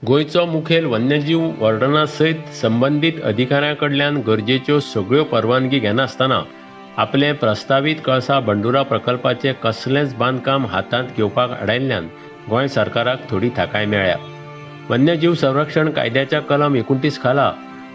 गोंयचो मुखेल वन्यजीव वॉर्डना सयत संबंदीत अधिकाऱ्यां कडल्यान गरजेच्यो सगळ्यो परवानगी घेनासतना आपलें प्रस्तावीत कळसा भंडुरा प्रकल्पाचें कसलेंच बांदकाम हातांत घेवपाक आडायल्ल्यान गोंय सरकाराक थोडी थाकाय मेळ्ळ्या. वन्यजीव संरक्षण कायद्याच्या कलम 29 खाला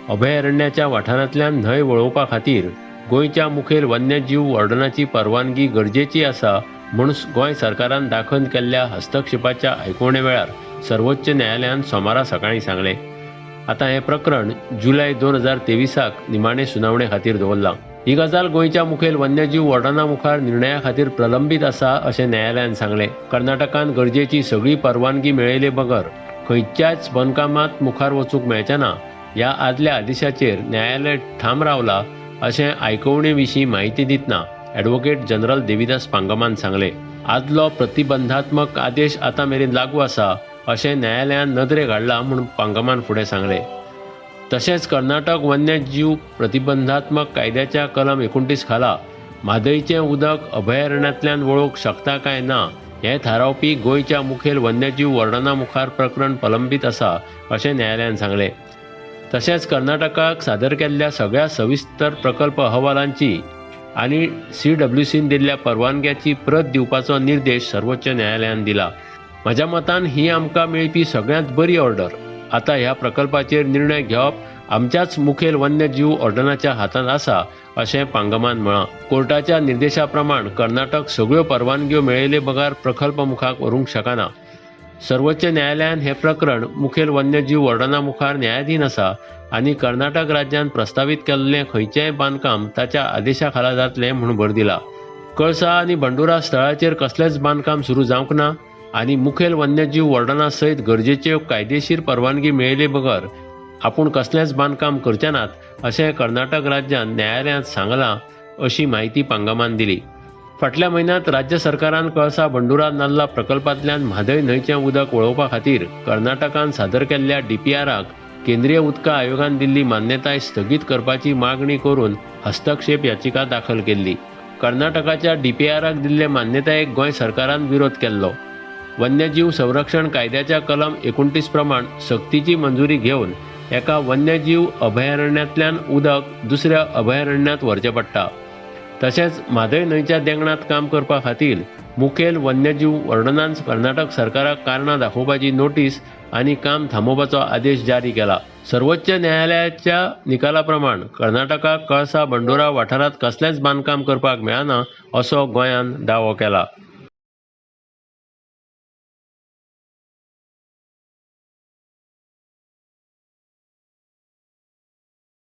अभयारण्याच्या वाठारांतल्यान न्हंय वळोवपा खातीर गोंयच्या मुखेल वन्यजीव वॉर्डनाची परवानगी गरजेची आसा म्हूण गोंय सरकारान दाखल केल्ल्या हस्तक्षेपाच्या आयकोवणे वेळार सर्वोच्च न्यायालयान सोमारा सकाळीं सांगलें. आतां हें प्रकरण जुलय 2023 निमाणे सुनावणे खातीर दवरलां. ही गजाल गोंयच्या मुखेल वन्यजीव वॉर्डना मुखार निर्णया खातीर प्रलंबीत आसा अशें न्यायालयान सांगलें. कर्नाटकान गरजेची सगळी परवानगी मेळयले बगर खंयच्याच बांदकामांत मुखार वचूंक मेळचें ना ह्या आदल्या आदेशाचेर न्यायालय ठाम रावला अशें आयकोवणे विशीं म्हायती दितना ॲडव्होकेट जनरल देविदास पांगमान सांगलें. आदलो प्रतिबंधात्मक आदेश आतां मेरेन लागू आसा अशें न्यायालयान नदरेक हाडलां म्हूण पांगमान फुडें सांगलें. तशेंच कर्नाटक वन्यजीव प्रतिबंधात्मक कायद्याच्या कलम 29 खाला म्हादयचें उदक अभयारण्यांतल्यान वळोवंक शकता काय ना हें थारावपी गोंयच्या मुखेल वन्यजीव वॉर्डना मुखार प्रकरण प्रलंबीत आसा अशें न्यायालयान सांगलें. तशेंच कर्नाटकाक सादर केल्ल्या सगळ्या सविस्तर प्रकल्प अहवालांची आनी सीडब्ल्यूसीन दिल्ल्या परवानग्याची प्रत दिवपाचो निर्देश सर्वोच्च न्यायालयान दिला. म्हज्या मतान ही आमकां मेळपी सगळ्यांत बरी ऑर्डर. आतां ह्या प्रकल्पाचेर निर्णय घेवप आमच्याच मुखेल वन्यजीव ऑर्डनाच्या हातांत आसा अशें पांगमान म्हळां. कोर्टाच्या निर्देशा प्रमाण कर्नाटक सगळ्यो परवानग्यो मेळयले बगर प्रकल्प मुखार व्हरूंक शकना. सर्वोच्च न्यायालयान हें प्रकरण मुखेल वन्यजीव वॉर्डना मुखार न्यायाधीन आसा आनी कर्नाटक राज्यान प्रस्तावीत केल्लें खंयचेंय बांदकाम ताच्या आदेशा खाला जातलें म्हूण भर दिला. कळसा आनी भंडुरा स्थळाचेर कसलेंच बांदकाम सुरू जावंक ना आनी मुखेल वन्यजीव वॉर्डना सयत गरजेच्यो कायदेशीर परवानगी मेळयले बगर आपूण कसलेंच बांदकाम करचे नात अशें कर्नाटक राज्यान न्यायालयांत सांगलां अशी म्हायती पांगमान दिली. फाटल्या म्हयन्यांत राज्य सरकारान कळसा भंडुरा नाल्ला प्रकल्पांतल्यान म्हादय न्हंयचें उदक वळोवपा खातीर कर्नाटकान सादर केल्ल्या डीपीआराक केंद्रीय उदका आयोगान दिल्ली मान्यताय स्थगीत करपाची मागणी करून हस्तक्षेप याचिका दाखल केल्ली. कर्नाटकाच्या डीपीआराक दिल्ले मान्यतायेक गोंय सरकारान विरोध केल्लो. वन्यजीव संरक्षण कायद्याच्या कलम 29 प्रमाण सक्तीची मंजुरी घेवन एका वन्यजीव अभयारण्यांतल्यान उदक दुसऱ्या अभयारण्यांत व्हरचें पडटा. तशेंच म्हादय न्हंयच्या देंगणांत काम करपा खातीर मुखेल वन्यजीव वर्णनान कर्नाटक सरकाराक कारणां दाखोवपाची नोटीस आनी काम थांबोवपाचो आदेश जारी केला. सर्वोच्च न्यायालयाच्या निकाला प्रमाण कर्नाटकाक कळसा भंडुरा वाठारांत कसलेंच बांदकाम करपाक मेळना असो गोंयान दावो केला.